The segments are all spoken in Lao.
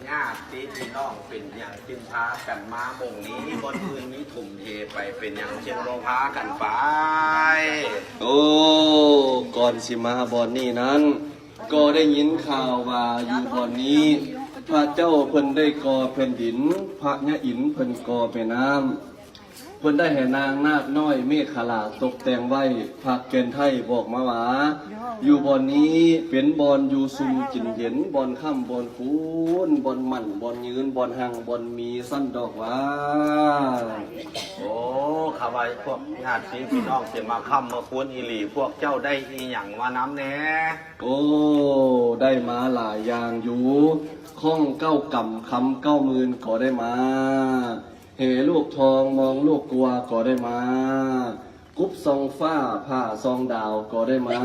ຍາດຕິພີ່ນ້ອງເປັນຫຍັງຈຶ່ງພາກັນມາໝ່ອງນີ້? ບ່ອນອື່ນມີຖົມເທໄປ ເປັນຫຍັງຈຶ່ງບໍ່ພາກັນໄປ? ໂອ້ ກ່ອນຊິມາບ່ອນນີ້ນັ້ນ ກໍໄດ້ຍິນຂ່າວວ່າຢູ່ບ່ອນນີ້ ພະເຈົ້າເພິ່ນໄດ້ກໍ່ແຜ່ນດິນ ພະຍາອິນເພິ່ນກໍ່ແມ່ນ້ຳ ເພິ່ນໄດ້ໃຫ້ນາງນາກນ້ອຍເມຂະລາຕົກແຕ່ງໄວ້. ພາກແກ່ນໄທບອກມາວ່າ ຢູ່ບ່ອນນີ້ເປັນບ່ອນຢູ່ຊຸ່ມກິນເຢັນ ບ່ອນຄ້ຳບ່ອນຄູນ ບ່ອນໝັ້ນບ່ອນຍືນ ບ່ອນຮັ່ງບ່ອນມີຊັ້ນດອກວ່າ. ໂອ້ ຂ້າວ່າພວກຍາດຕິພີ່ນ້ອງຊິມາຄ້ຳມາຄູນອີ່ຫຼີ ພວກເຈົ້າໄດ້ອີ່ຫຍັງມານຳແດ່? ໂອ້ ໄດ້ມາຫຼາຍຢ່າງຢູ່ ຂ້ອງເກົ້າກຳ ຄຳເກົ້າໝື່ນກໍໄດ້ມາ ເຫລູກທອງມອງລູກກົວກໍໄດ້ມາ ກຸບສ່ອງຟ້າ ຜ້າສ່ອງດາວກໍໄດ້ມາ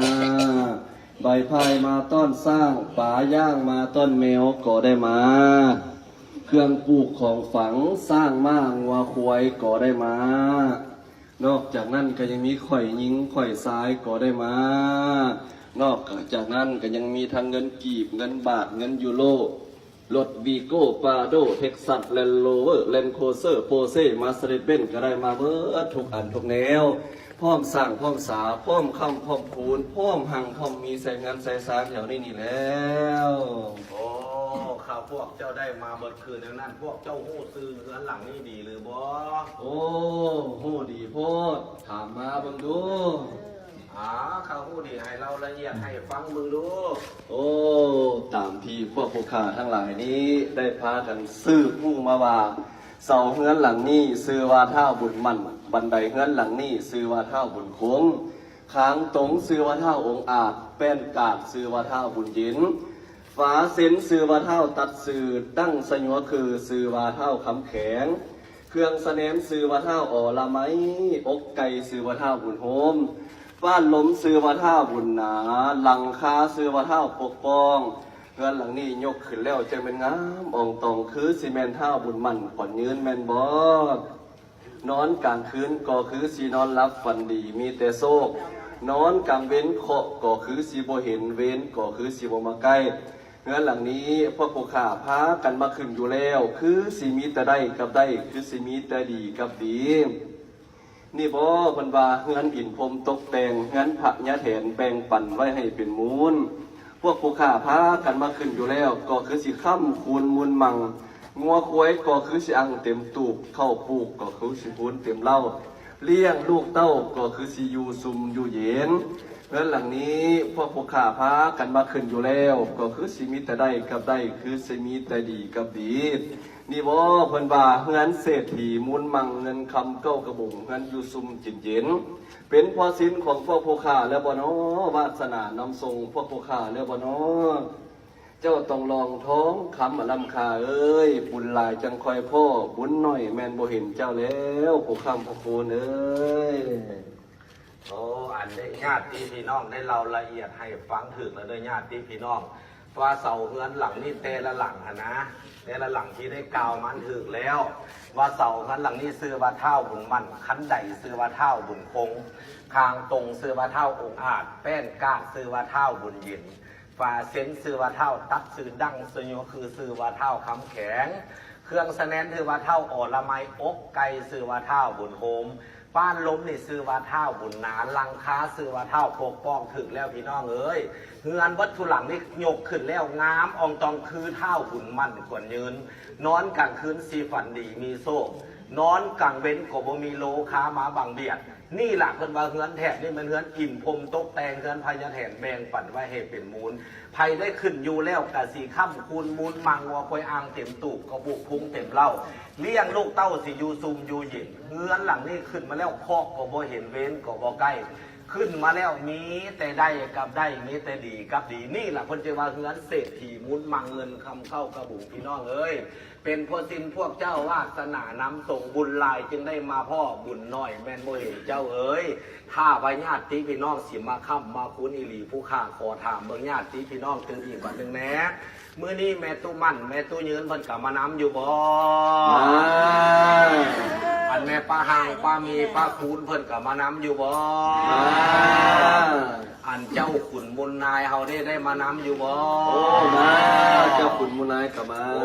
ໃບພາຍມາຕ້ອນຊ້າງ ປາຍ່າງມາຕ້ອນແມວກໍໄດ້ມາ ເຄື່ອງປູກຂອງຝັງ ຊ້າງມ້າງົວຄວາຍກໍໄດ້ມາ. ນອກຈາກນັ້ນກໍຍັງມີຂ້ອຍຍິງຂ້ອຍຊາຍກໍໄດ້ມາ ນອກຈາກນັ້ນກໍຍັງມີທັງເງິນກີບ ເງິນບາດ ເງິນຢູໂຣ ລົດວີໂກ້ ປາໂດ ເທັກຊັສ ແລນໂຣເວີ ແລນໂຄເຊີ ໂປເຊ່ ມາເຊເດສ ເບັນ ກໍໄດ້ມາເບິດທຸກອັນທຸກແນວ ພ້ອມສ້າງພ້ອມສາ ພ້ອມຄ້ຳພ້ອມຄູນ ພ້ອມຮັ່ງພ້ອມມີ ໃສ່ເຮືອນໃສ່ຊານແຖວນີ້ນີ້ແລ້ວ. ໂອ້ ຂ້າພວກເຈົ້າໄດ້ມາເບິດຄືນແນວນັ້ນ ພວກເຈົ້າຮູ້ຊື່ເຮືອນຫຼັງນີ້ດີຫຼືບໍ່? ໂອ້ ຮູ້ດີໂພດ ຖາມມາເບິ່ງດູ. ອາ ຂ້າຮູ້ດີ ໃຫ້ເລົ່າລະອຽດໃຫ້ຟັງເບິ່ງດູ. ໂອ້ ຕາມທີ່ພວກຜູ້ຂ້າທັງຫຼາຍນີ້ໄດ້ພາກັນສືບຮູ້ມາວ່າ ເສົາເຮືອນຫຼັງນີ້ຊື່ວ່າທ້າວບຸນໝັ້ນ, ບັນໄດເຮືອນຫຼັງນີ້ຊື່ວ່າທ້າວບຸນຄົງ, ຄາງຕົງຊື່ວ່າທ້າວອົງອາດ, ແປ້ນກາດຊື່ວ່າທ້າວບຸນເຢັນ, ຝາເຊັນຊື່ວ່າທ້າວຕັດຊື່, ດັ້ງສະຍົວຄືຊື່ວ່າທ້າວຄຳແຂງ, ເຄື່ອງສະແໜມຊື່ວ່າທ້າວອໍລະໄມ, ອົກໄກ່ຊື່ວ່າທ້າວບຸນໂຮມ, ປ້ານລົມຊື່ວ່າທ້າວບຸນໜາ, ຫຼັງຄາຊື່ວ່າທ້າວປົກປ້ອງ. ເຮືອນຫຼັງນີ້ຍົກຂຶ້ນແລ້ວຈັ່ງແມ່ນງາມອອງຕອງ ຄືຊິແມ່ນທ້າວບຸນໝັ້ນຂວັນຍືນແມ່ນບໍ່? ນອນກາງຄືນກໍຄືຊິນອນຫຼັບຝັນດີມີແຕ່ໂຊກ, ນອນກາງເວັນເຄາະກໍຄືຊິບໍ່ເຫັນ, ເວນກໍຄືຊິບໍ່ມາໃກ້. ເຮືອນຫຼັງນີ້ພວກຜູ້ຂ້າພາກັນມາຂຶ້ນຢູ່ແລ້ວ ຄືຊິມີແຕ່ໄດ້ກັບໄດ້ ຄືຊິມີແຕ່ດີກັບດີ. ນີ້ບໍ ເພິ່ນວ່າເຮືອນອິນພົມຕົກແຕ່ງ ເຮືອນພະຍາແຖນແບ່ງປັນໄວ້ໃຫ້ເປັນມູນ. ພວກຜູ້ຂ້າພາກັນມາຂຶ້ນຢູ່ແລ້ວ ກໍຄືຊິຄ້ຳຄູນມູນມັ່ງ, ງົວຄວາຍກໍຄືຊິອັ່ງເຕັມຕູບ, ເຂົ້າປູກກໍຄືຊິພູນເຕັມເລົ້າ, ລ້ຽງລູກເຕົ້າກໍຄືຊິຢູ່ຊຸ່ມຢູ່ເຢັນ. ເຮືອນຫຼັງນີ້ພວກຜູ້ຂ້າພາກັນມາຂຶ້ນຢູ່ແລ້ວ ກໍຄືຊິມີແຕ່ໄດ້ກັບໄດ້ ຄືຊິມີແຕ່ດີກັບດີ. ນີ້ບໍ ເພິ່ນວ່າເຮືອນເສດຖີມູນມັ່ງ ເງິນຄຳເກົ້າກະບຸງ ເຮືອນຢູ່ຊຸ່ມກິນເຢັນ. ເປັນພໍ່ສິນຂອງພວກຜູ້ຂ້າແລ້ວບໍ່ນໍ ວາດສະໜານຳສົ່ງພວກຜູ້ຂ້າແລ້ວບໍ່ນໍ? ເຈົ້າຕ້ອງລອງທອງຄຳອາລຳຄ່າເອີຍ, ບຸນຫຼາຍຈັ່ງຄ່ອຍພໍ້, ບຸນໜ້ອຍແມ່ນບໍ່ເຫັນເຈົ້າແລ້ວ ຜູ້ຄ້ຳຜູ້ຄູນເອີຍ. ໂອ້ ອັນເດ້ ຍາດຕິພີ່ນ້ອງໄດ້ເລົ່າລະອຽດໃຫ້ຟັງຖືກແລ້ວເດີ້ ຍາດຕິພີ່ນ້ອງ ວ່າເສົາເຮືອນຫຼັງນີ້ແຕ່ລະຫຼັງຫັ້ນນະ ແຕ່ລະຫຼັງທີ່ໄດ້ກ່າວມານັ້ນຖືກແລ້ວ ວ່າເສົາເຮືອນຫຼັງນີ້ຊື່ວ່າທ້າວບຸນໝັ້ນ, ຄັນໄດຊື່ວ່າທ້າວບຸນຄົງ, ຄາງຕົງຊື່ວ່າທ້າວອົງອາດ, ແປ້ນກາດຊື່ວ່າທ້າວບຸນເຢັນ, ຝາເຊັນຊື່ວ່າທ້າວຕັດຊື່, ດັ້ງສະຍົວຄືຊື່ວ່າທ້າວຄຳແຂງ, ເຄື່ອງສະແໜມຊື່ວ່າທ້າວອໍລະໄມ, ອົກໄກ່ຊື່ວ່າທ້າວບຸນໂຮມ, ປ້ານລົມນີ້ຊື່ວ່າທ້າວບຸນນາ, ຫຼັງຄາຊື່ວ່າທ້າວປົກປ້ອງ. ຖືກແລ້ວພີ່ນ້ອງເອີຍ ເຮືອນເບິດທຸຫຼັງນີ້ຍົກຂຶ້ນແລ້ວ ງາມອອງຕອງຄືທ້າວບຸນໝັ້ນຂວັນຍືນ. ນອນກາງຄືນຊິຝັນດີມີໂຊກ, ນອນກາງເວັນກໍບໍ່ມີໂລຄາມາບັງບຽດ. ນີ້ລະເພິ່ນວ່າເຮືອນແຖບນີ້ແມ່ນເຮືອນອິນພົມຕົກແຕ່ງ, ເຮືອນພະຍາແຖນແບ່ງປັນໄວ້ໃຫ້ເປັນມູນ. ໃຜໄດ້ຂຶ້ນຢູ່ແລ້ວກະຊິຄ້ຳຄູນມູນມັ່ງ, ງົວຄວາຍອ່າງເຕັມຕູບ, ກະບຸກພຸງເຕັມເລົ້າ, ລ້ຽງລູກເຕົ້າຊິຢູ່ຊຸ່ມຢູ່ເຢັນ. ເຮືອນຫຼັງນີ້ຂຶ້ນມາແລ້ວ ເຄາະກໍບໍ່ເຫັນ, ເວນກໍບໍ່ໃກ້, ຂຶ້ນມາແລ້ວມີແຕ່ໄດ້ກັບໄດ້, ມີແຕ່ດີກັບດີ. ນີ້ລະເພິ່ນຈຶ່ງວ່າເຮືອນເສດຖີມູນມັ່ງ, ເງິນຄຳເກົ້າກະບຸງ ພີ່ນ້ອງເອີຍ. ເປັນພວກສິນພວກເຈົ້າວາດສະໜານຳສົ່ງ, ບຸນຫຼາຍຈຶ່ງໄດ້ມາພໍ້, ບຸນໜ້ອຍແມ່ນບໍ່ເຫັນເຈົ້າເອີຍ. ຖ້າວ່າຍາດຕິພີ່ນ້ອງຊິມາຄ້ຳມາຄູນອີ່ຫຼີ, ຜູ້ຂ້າຂໍຖາມເບິ່ງຍາດຕິພີ່ນ້ອງຕື່ມອີກບາດໜຶ່ງແດ່. ມື້ນີ້ແມ່ຕູ້ໝັ້ນ ແມ່ຕູ້ຍືນເພິ່ນກະມານຳຢູ່ບໍ່? ມາ. ອັນແມ່ປ້າຮັງ ປ້າມີ ປ້າຄູນເພິ່ນກະມານຳຢູ່ບໍ່? ມາ. ອັນເຈົ້າຂຸນມູນນາຍເຮົາເດ້ ໄດ້ມານຳຢູ່ບໍ່? ໂອ້ ມາ, ເຈົ້າຂຸນມູນນາຍກໍມາ. ໂອ້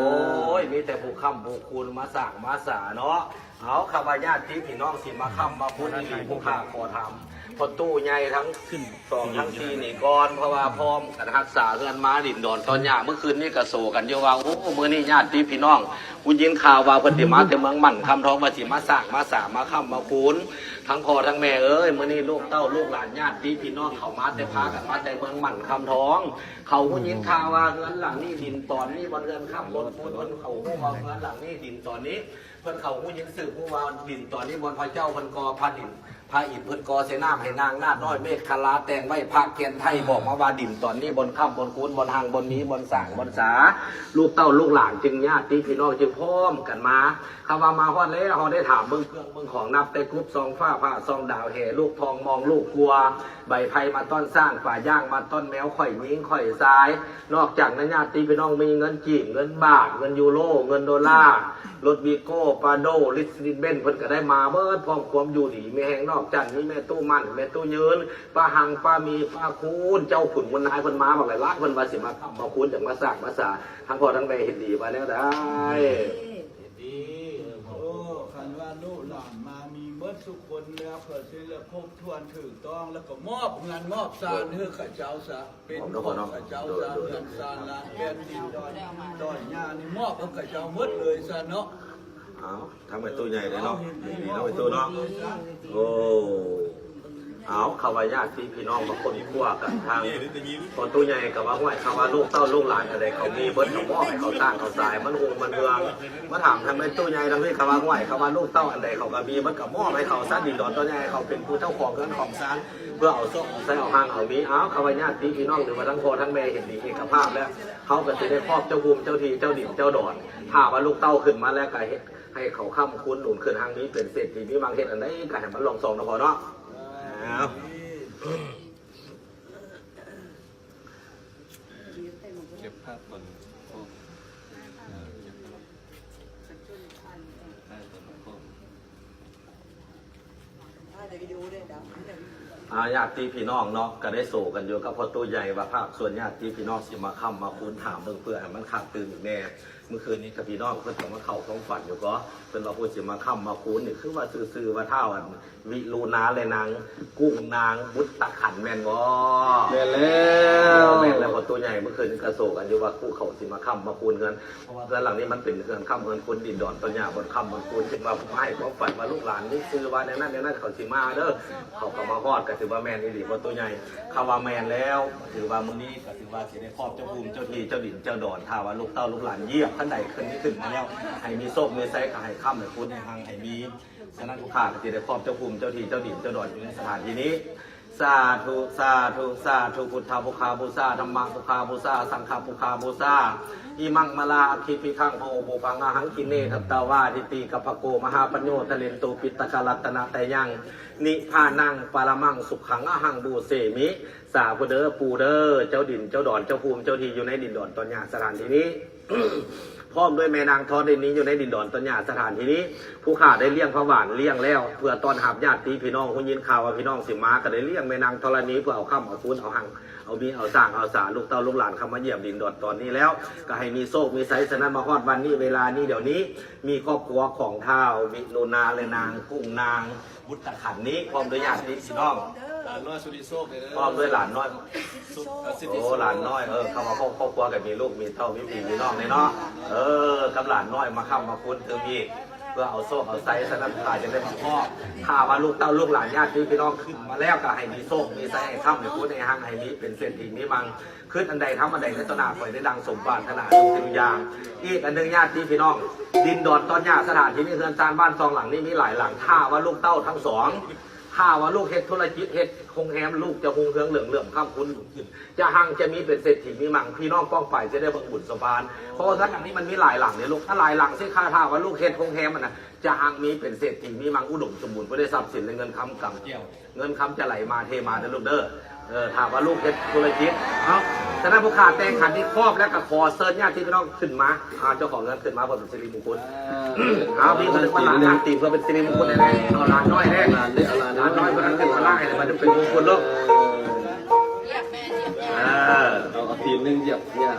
ມີແຕ່ຜູ້ຄ້ຳຜູ້ຄູນມາສ້າງມາສາເນາະ. ເອົາ ຄຳວ່າຍາດຕິພີ່ນ້ອງຊິມາຄ້ຳມາຄູນອີ່ຫຼີ ຜູ້ຂ້າຂໍຖາມພໍ່ຕູ້ໃຫຍ່ທັງສອງທັງສີ່ນີ້ກ່ອນ ເພາະວ່າພ້ອມກັນຮັກສາເຮືອນມາດິນດອນຕອນຫຍ້າ. ມື້ຄືນນີ້ກະໂສກັນຢູ່ວ່າ ໂອ້ ມື້ນີ້ຍາດຕິພີ່ນ້ອງ ຮູ້ຍິນຂ່າວວ່າເພິ່ນຊິມາແຕ່ເມືອງໝັ້ນຄຳທອງ ວ່າຊິມາສ້າງມາສາມາຄ້ຳມາຄູນ. ທັງພໍ່ທັງແມ່ເອີຍ ມື້ນີ້ລູກເຕົ້າລູກຫຼານຍາດຕິພີ່ນ້ອງເຂົາມາແຕ່ ພາກັນມາແຕ່ເມືອງໝັ້ນຄຳທອງ. ເຂົາຮູ້ຍິນຂ່າວວ່າເຮືອນຫຼັງນີ້ດິນຕອນນີ້ບ່ອນເຮືອນຄ້ຳບ່ອນຄູນ ເພິ່ນເຂົາຮູ້ວ່າເຮືອນຫຼັງນີ້ດິນຕອນນີ້ ເພິ່ນເຂົາຮູ້ຍິນສືບຮູ້ວ່າດິນຕອນນີ້ບ່ອນພະເຈົ້າເພິ່ນກໍ່ພະດິນ ພະອິນເພິ່ນກໍ່ໃສ່ນ້ຳໃຫ້ນາງນາດນ້ອຍເມກຂະລາ ແຕ່ງໄວ້ພະແກ່ນໄທ ບອກມາວ່າດິນຕອນນີ້ບ່ອນຄ້ຳບ່ອນຄູນ ບ່ອນຮັ່ງບ່ອນມີ ບ່ອນສ້າງບ່ອນສາ. ລູກເຕົ້າລູກຫຼານຈຶ່ງຍາດຕິພີ່ນ້ອງຈຶ່ງພ້ອມກັນມາ. ຄຳວ່າມາຮອດແລ້ວ ເຮົາໄດ້ຖາມເບິ່ງເຄື່ອງເບິ່ງຂອງ ນັບແຕ່ກຸບສ່ອງຟ້າ ຟ້າສ່ອງດາວ ແຫ່ລູກທອງມອງລູກກົວ ໃບໄຜ່ມາຕ້ອນຊ້າງ ປາຍ່າງມາຕ້ອນແມວ ຂ້ອຍຍິງຂ້ອຍຊາຍ. ນອກຈາກນັ້ນຍາດຕິພີ່ນ້ອງມີເງິນກີບ ເງິນບາດ ເງິນຢູໂຣ ເງິນໂດລາ ລົດວີໂກ້ ປາໂດ ລິສລິດເບັນ ເພິ່ນກະໄດ້ມາເບິດ ພ້ອມຄວາມຢູ່ດີມີແຮງ. ນອກຈາກນີ້ແມ່ຕູ້ໝັ້ນ ແມ່ຕູ້ຍືນ ປ້າຫັງ ປ້າມີ ປ້າຄູນ ເຈົ້າຂຸນມຸນນາຍ ເພິ່ນມາບັກຫຼາຍໆ ເພິ່ນວ່າຊິມາຄ້ຳມາຄູນ ຈັ່ງມາສ້າງມາສາ. ທັງພໍ່ທັງແມ່ເຫັນດີວ່າແນວໃດ? ເຫັນດີ. ເອີ ເອີ ຄັນວ່າລູກຫຼານມາມີເບິດທຸກຄົນແລ້ວ ເພື່ອຊິລະຄົບຖ້ວນຖືກຕ້ອງ ແລ້ວກໍມອບເຮືອນມອບຊານໃຫ້ເຂົາເຈົ້າຊະ ເປັນຂອງເຂົາເຈົ້າຊະ. ເຮືອນຊານລານແກ່ນດິນດອນ ດອນຫຍ້ານີ້ມອບໃຫ້ເຂົາເຈົ້າໝົດເລີຍຊະເນາະ. ເອົາ ທາງແມ່ຕູ້ໃຫຍ່ເດ້ເນາະ ເຫັນດີເນາະແມ່ຕູ້ເນາະ. ໂອ້ ເອົາ ຄຳວ່າຍາດຕິພີ່ນ້ອງມາຄົ້ນຄວ້າກັນ ທາງພໍ່ຕູ້ໃຫຍ່ກະວ່າ ຫ້ວຍ ຄຳວ່າລູກເຕົ້າລູກຫຼານອັນໃດເຂົາມີເບິດ ກະມອບໃຫ້ເຂົາສ້າງເຂົາສາຍ ມັນຮຸ່ງມັນເຮືອງ. ມາຖາມທາງແມ່ຕູ້ໃຫຍ່ທາງນີ້ ຄຳວ່າ ຫ້ວຍ ຄຳວ່າລູກເຕົ້າອັນໃດເຂົາກະມີເບິດ ກະມອບໃຫ້ເຂົາຊະ ດິນດອນຕອນໃຫຍ່ ໃຫ້ເຂົາເປັນຜູ້ເຈົ້າຂອງເຮືອນຂອງຊານ ເພື່ອເອົາໂຊກເອົາໄຊເອົາຮັ່ງເອົາມີ. ເອົາ ຄຳວ່າຍາດຕິພີ່ນ້ອງ ຫຼືວ່າທັງພໍ່ທັງແມ່ເຫັນດີເອກະພາບແລ້ວ ເຮົາກະຊິໄດ້ຄອບເຈົ້າພູມເຈົ້າທີ່ເຈົ້າດິນເຈົ້າດອນ. ຖ້າວ່າລູກເຕົ້າຂຶ້ນມາແລ້ວກະເຮັດ ໃຫ້ເຂົາຄ້ຳຄູນໜູນຂຶ້ນ ຮັ່ງມີເປັນເສດຖີມີມັງ ເຮັດອັນໃດກະໃຫ້ມັນລ່ອງຊ່ອງເນາະພໍ່ເນາະ. ເອົາ ເກັບພາບຕອນ ເອີ ເກັບພາບ ອ່າ ຍາດຕິພີ່ນ້ອງເນາະ ກະໄດ້ໂສກັນຢູ່ກັບພໍ່ຕູ້ໃຫຍ່ວ່າພາກສ່ວນຍາດຕິພີ່ນ້ອງຊິມາຄ້ຳມາຄູນ ຖາມເບິ່ງເພື່ອໃຫ້ມັນຄັກຕື່ມອີກແດ່. ມື້ຄືນນີ້ກະພີ່ນ້ອງເພິ່ນກະມາເຂົ້າຄວາມຝັນຢູ່ກໍ ເພິ່ນວ່າຜູ້ຊິມາຄ້ຳມາຄູນນີ້ຄືວ່າຊື່ໆວ່າທ້າວອັນວິລຸນາ ແລະນາງກຸ້ງນາງບຸດຕະຂັນແມ່ນບໍ່? ແມ່ນແລ້ວ ແມ່ນແລ້ວພໍ່ຕູ້ໃຫຍ່. ມື້ຄືນນີ້ກະໂສກັນຢູ່ວ່າຜູ້ເຂົາຊິມາຄ້ຳມາຄູນເຮືອນ ເພາະວ່າເຮືອນຫຼັງນີ້ມັນເປັນເຮືອນຄ້ຳເຮືອນຄູນ ດິນດອນຕອນຫຍ້າບ່ອນຄ້ຳບ່ອນຄູນ ເພິ່ນວ່າມາໃຫ້ຄວາມຝັນວ່າລູກຫຼານມີຊື່ວ່າແນວນັ້ນແນວນັ້ນ ເຂົາຊິມາເດີ. ເຂົາກະມາຮອດ ກະຖືວ່າແມ່ນອີ່ຫຼີບໍ່ຕູ້ໃຫຍ່? ຄຳວ່າແມ່ນແລ້ວ ຖືວ່າມື້ນີ້ກະຖືວ່າຊິໄດ້ຄອບເຈົ້າພູມເຈົ້າທີ່ເຈົ້າດິນເຈົ້າດອນ. ຖ້າວ່າລູກເຕົ້າລູກຫຼານຢຽບຄັນໃດຂຶ້ນນີ້ຂຶ້ນມາແລ້ວ ໃຫ້ມີໂຊກມີໄຊ ກະໃຫ້ຄ້ຳໃຫ້ຄູນໃຫ້ຮັ່ງໃຫ້ມີ. ສະນັ້ນຜູ້ຂ້າກະຊິໄດ້ຄອບເຈົ້າພູມເຈົ້າທີ່ເຈົ້າດິນເຈົ້າດອນຢູ່ໃນສະຖານທີ່ນີ້. ສາທຸ ສາທຸ ສາທຸ ພຸດທະພຸກຄາບູຊາ ທຳມະພຸກຄາບູຊາ ສັງຄະພຸກຄາບູຊາ. ອິມັງມາລາອັກຂິພິກຂັງ ໂພ ໂພພັງ ອະຫັງ ກິເນ ທັດຕະວາທິຕິ ກັບພະໂກ ມະຫາປັນໂຍ ທະເລນໂຕ ປິດຕະກະລັດຕະນະໄຕຍັງ ນິບພານັງ ປະລະມັງ ສຸກຂັງ ອະຫັງ ບູເຊມິ. ສາທຸເດີ ປູ່ເດີ ເຈົ້າດິນເຈົ້າດອນເຈົ້າພູມເຈົ້າທີ່ຢູ່ໃນດິນດອນຕອນຫຍ້າສະຖານທີ່ນີ້ ພ້ອມດ້ວຍແມ່ນາງທໍລະນີຢູ່ໃນດິນດອນຕອນຫຍ້າສະຖານທີ່ນີ້. ຜູ້ຂ້າໄດ້ລ້ຽງພະຫວານລ້ຽງແລ້ວ ເພື່ອຕ້ອນຮັບຍາດຕິພີ່ນ້ອງ ຮູ້ຍິນຂ່າວວ່າພີ່ນ້ອງຊິມາ ກະໄດ້ລ້ຽງແມ່ນາງທໍລະນີ ເພື່ອເອົາຄ້ຳເອົາຄູນ ເອົາຮັ່ງເອົາມີເອົາສ້າງເອົາສາ ລູກເຕົ້າລູກຫຼານເຂົ້າມາຢ້ຽມດິນດອນຕອນນີ້ແລ້ວ ກະໃຫ້ມີໂຊກມີໄຊ. ສະນັ້ນມາຮອດວັນນີ້ ເວລານີ້ດຽວນີ້ ມີຄອບຄົວຂອງທ້າວວິລຸນາ ແລະນາງກຸ້ງນາງ ບຸດຕະຂັນນີ້ ພ້ອມດ້ວຍຍາດຕິພີ່ນ້ອງ ຫຼານນ້ອຍສຸລິໂຊກເດີ ພ້ອມດ້ວຍຫຼານນ້ອຍ ໂອ້ ຫຼານນ້ອຍ ເອີ ຄຳວ່າຄອບ ຄອບຄົວກະມີລູກມີເຕົ້າ ມີພີ່ມີນ້ອງເດ້ເນາະ. ເອີ ກັບຫຼານນ້ອຍມາຄ້ຳມາຄູນຕື່ມອີກ ເພື່ອເອົາໂຊກເອົາໄຊ. ສະນັ້ນຂ້າຈຶ່ງໄດ້ມາພໍ້ ຖ້າວ່າລູກເຕົ້າລູກຫຼານຍາດຕິພີ່ນ້ອງຂຶ້ນມາແລ້ວ ກະໃຫ້ມີໂຊກມີໄຊ ໃຫ້ຄ້ຳໃຫ້ຄູນໃຫ້ຮັ່ງໃຫ້ມີເປັນເສດຖີມີມັງ. ຄຶດອັນໃດທຳອັນໃດໃນຕໍ່ໜ້າ ຂໍໃຫ້ໄດ້ດັ່ງສົມປາດຖະໜາທຸກສິ່ງທຸກຢ່າງ. ອີກອັນໜຶ່ງຍາດຕິພີ່ນ້ອງ ດິນດອນຕອນຫຍ້າສະຖານທີ່ນີ້ ເຮືອນຊານບ້ານຊ່ອງຫຼັງນີ້ມີຫຼາຍຫຼັງ. ຖ້າວ່າລູກເຕົ້າທັງສອງ ຖ້າວ່າລູກເຮັດທຸລະກິດ ເຮັດໂຮງແຮມ ລູກຈະຮຸ່ງເຮືອງເຫຼືອງເຫຼື້ອມຄ້ຳຄູນຂຶ້ນ ຈະຮັ່ງຈະມີເປັນເສດຖີມີມັງ. ພີ່ນ້ອງປ້ອງປາຍຈະໄດ້ເບິ່ງບຸນສົມພານ ເພາະວ່າເຮືອນຫຼັງນີ້ມັນມີຫຼາຍຫຼັງເດ້ລູກ ຖ້າຫຼາຍຫຼັງຊິ ຖ້າວ່າລູກເຮັດໂຮງແຮມຫັ້ນນະ ຈະຮັ່ງມີເປັນເສດຖີມີມັງ ອຸດົມສົມບູນ ເພື່ອໄດ້ຊັບສິນ ແລະເງິນຄຳກຳແກ້ວ ເງິນຄຳຈະໄຫຼມາເທມາເດີລູກເດີ. ເອີ ຖ້າວ່າລູກເຮັດທຸລະກິດ ເອົາ ສະນັ້ນຜູ້ຂ້າແຕ່ງຂັນນີ້ຄອບແລ້ວ ກະຂໍເຊີນຍາດຕິພີ່ນ້ອງຂຶ້ນມາ ເອົາ ເຈົ້າຂອງເຮືອນຂຶ້ນມາເພື່ອເປັນສິລິມຸງຄຸນ. ເອົາ ມີຄົນໜຶ່ງມາລ້າງນ້ຳຕີເພື່ອເປັນສິລິມຸງຄຸນແດ່ ເອົາຫຼານນ້ອຍແດ່ ຫຼານນ້ອຍ ເອົາຫຼານນ້ອຍ ເອົາຫຼານນ້ອຍ ເພິ່ນຂຶ້ນມາລ້າງໃຫ້ມັນເປັນມຸງຄຸນລູກ. ເອີ ເອົາ ເອົາຕີນໜຶ່ງຢຽບ ຢຽບ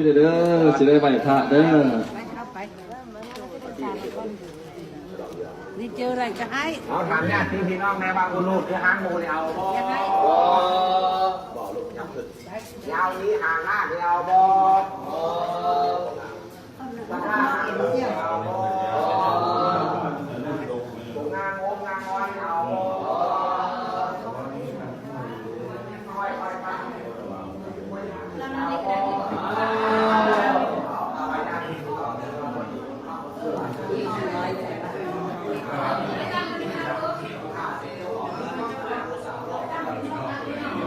ພີ່ເດີ ຊິໄດ້ໄຫວ້ພະເດີ. ໄປ ເອົາໄປ ນີ້ເຈີອະໄລກໍໃຫ້. ເອົາ ຖາມຍາດຕິພີ່ນ້ອງແດ່ວ່າ ອຸລຸດຄືຫາງໝູນີ້ເອົາບໍ່? ບໍ່. ບໍ່ ລູກຍັບຂຶ້ນ. ຍາວນີ້ຫາງໜ້ານີ້ເອົາບໍ່? ບໍ່.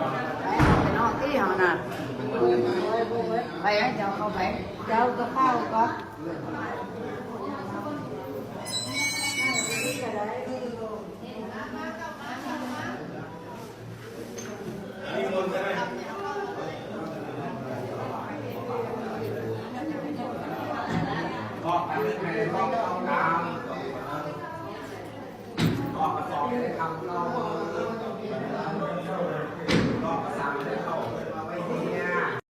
ໄປເນາະ ເອີ ເຮົານະ ໄປ ເຈົ້າເຂົ້າໄປ ເຈົ້າກໍເຂົ້າກໍ. ອອກກະສອບໄດ້ຄຳເກົ່າ ອອກກະສັງໄດ້ເຂົ້າ ເພິ່ນວ່າໄວ້ເຮັດ.